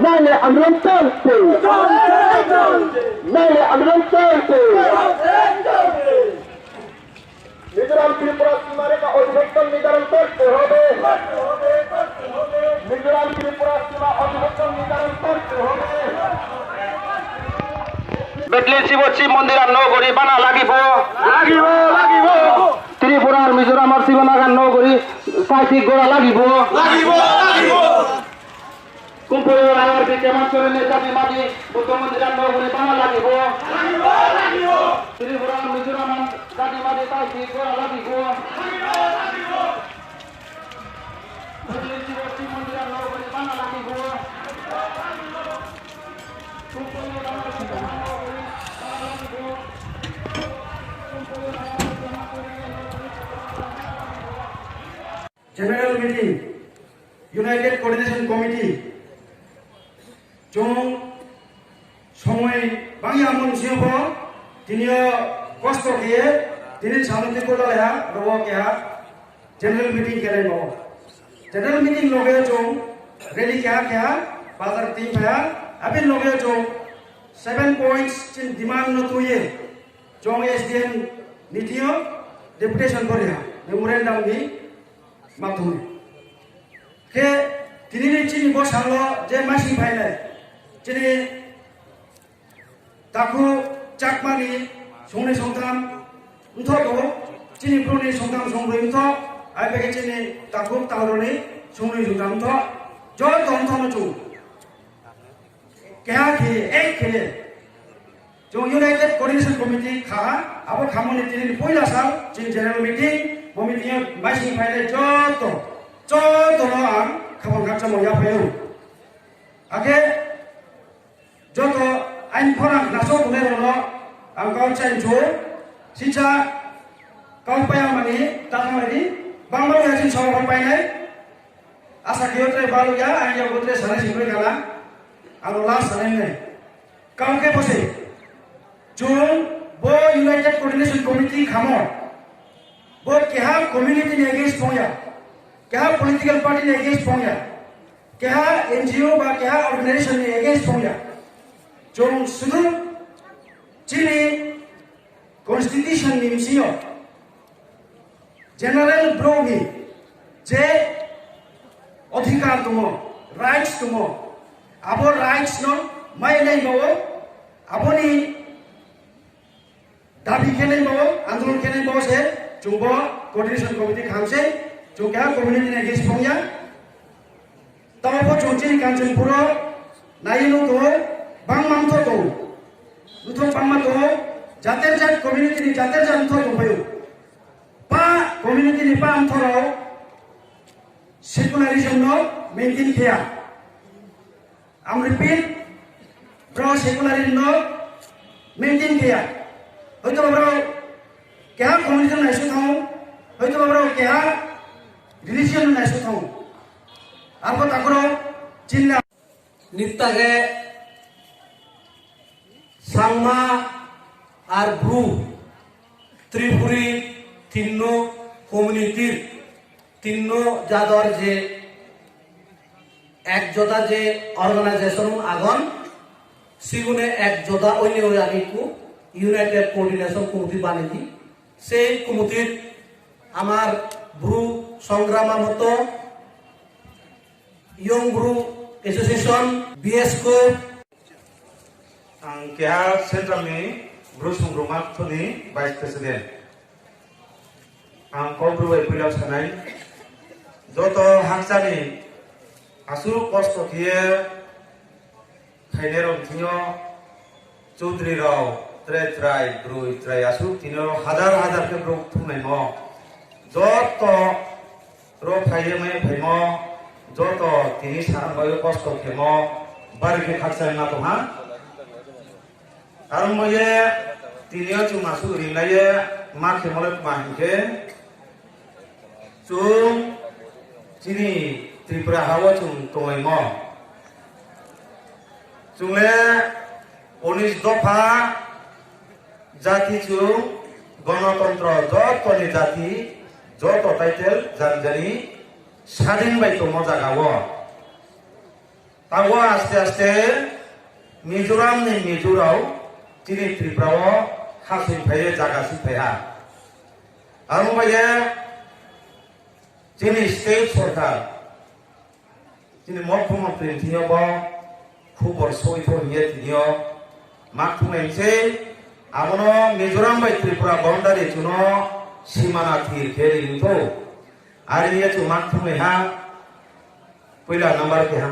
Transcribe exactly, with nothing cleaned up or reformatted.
নাইলে আন্দোলন চলছে। নাইলে আন্দোলন চলছে। মিজোরাম ত্রিপুরা সীমারেখা অধিবেশন নির্ধারণ করতে হবে। মিজোরাম ত্রিপুরা সীমা অধিবেশন নির্ধারণ করতে হবে। বেটলিন শিব শিব মন্দির আর নগরী বানা লাগিব। লাগিব, লাগিব। ত্রিপুরা আর মিজোরাম আর শিবনাগার নগরী সাইফিক গোড়া লাগিব। লাগিব, লাগিব। Kumpul layar di keman sore ne jadi mati, butuh mendiran mau beri mana lagi, Bu? Tripura, Mizoram, jadi mati, tai, di, gua lagi, Bu. General meeting, United Coordination Committee, chwng somoi bangya mung sio bo, tinio kosto khe, tini samung tiko dalaiha, rogo keha general meeting khe bo. General meeting loge chwng rally keha keha, bazar tin phaya, abin loge chwng seven points chin demand no tuye, chwng S D M nitio deputation boriha, memorandum ni mathumni. Khe tinini chini bosalo je masi phainai, chini takhu Chakmani songni songtham wngthok tongo, chini bruni songtham songbrwi wngthok, ai bege chini takhu tauroni songni songtham wngthok, joto wngthokno chung. Keha khe, ek khe, Chwng United Coordination Committee kha, abo khamoni tini puila sal, chini general meeting, bo meeting o maising phainai joto, joto no ang khabang khakchangma yaphaio. Akhe joto ain phorang naso bunai rokno ang kau chain chu, sisa kau paya mani, ta thangmani, bangma ya chini sobo painai, asa kiyo tre balu ya, ang ya gotre sanai singkoi kana, ang last sanai nai. Kaukhe bose, chwng bo United Coordination Committee khamo, bo keha community ni against phongya, keha political party ni against phongya, keha N G O ba keha organization ni against phongya. Chwng sudu chini constitution ni bisingo general brouh ni je adhikar tongo, rights tongo, abo rights no mai nai bao, aboni dabi khe nai bao, andolon khe nai bao se chwng bo coordination committee kham se, chwng keha community ni against phongya. Tamo bo chwng chini Kanchanpuro nai no tongo, bangma mtho tongo. Mtho bangma tongo, jater jat community ni jater jat mtho tongphaio. Pa community ni pa mtho rok secularism no maintain kheya. Am repeat, bro secularism no maintain kheya. Hoito bro keha community no naisuk thango, hoito bro keha religion no naisuk thango. Arbo takoro chinna. Nittage Changma ar Bru, Tripuri tinno community-r tinno jador je ek joda je organization agon, sigune ek joda oine oi ani ku United Coordination Committee banedi. Sei committee-t amar Bru Songrama Moto, Young Bru Association, B S C O. Ang keha central ni Bru Songrama Moto ni vice president. Ang kok bru bai puila sanai, joto haksani aswk kosto khe khainai rok thwngyo, chudri rok, tre chwrai, brwi chwrai, aswk tini oro hazar hazar khe borok thwngnaimo. Joto ro phaiye mai phaimo, joto tini sana bai kosto khemo, bari khe khaksa wngna tongha. Aro moye tini o chwng aswk ringlaiye ma khemo le tma hinkhe, chwng chini Tripura ha o chwng tonglaimo. Chwng le unis dopha jati chwng, gonotontro jotoni jati, joto title jani jani sadin bai tongmo jaga o. Tabuk aste aste Mizoram ni Mizo rok chini Tripura o ha swi phaiwi jaga swi phaiha. Abo bai chini state sorkar, chini mukhyamantri ni thwiyo bo khubor sogwi thok hiye tiniyo mak thungnai se abono Mizoram bai Tripura boundary chuno simana thir khe ri wngtho. Ari ye chu mak thungnai ha puila number keha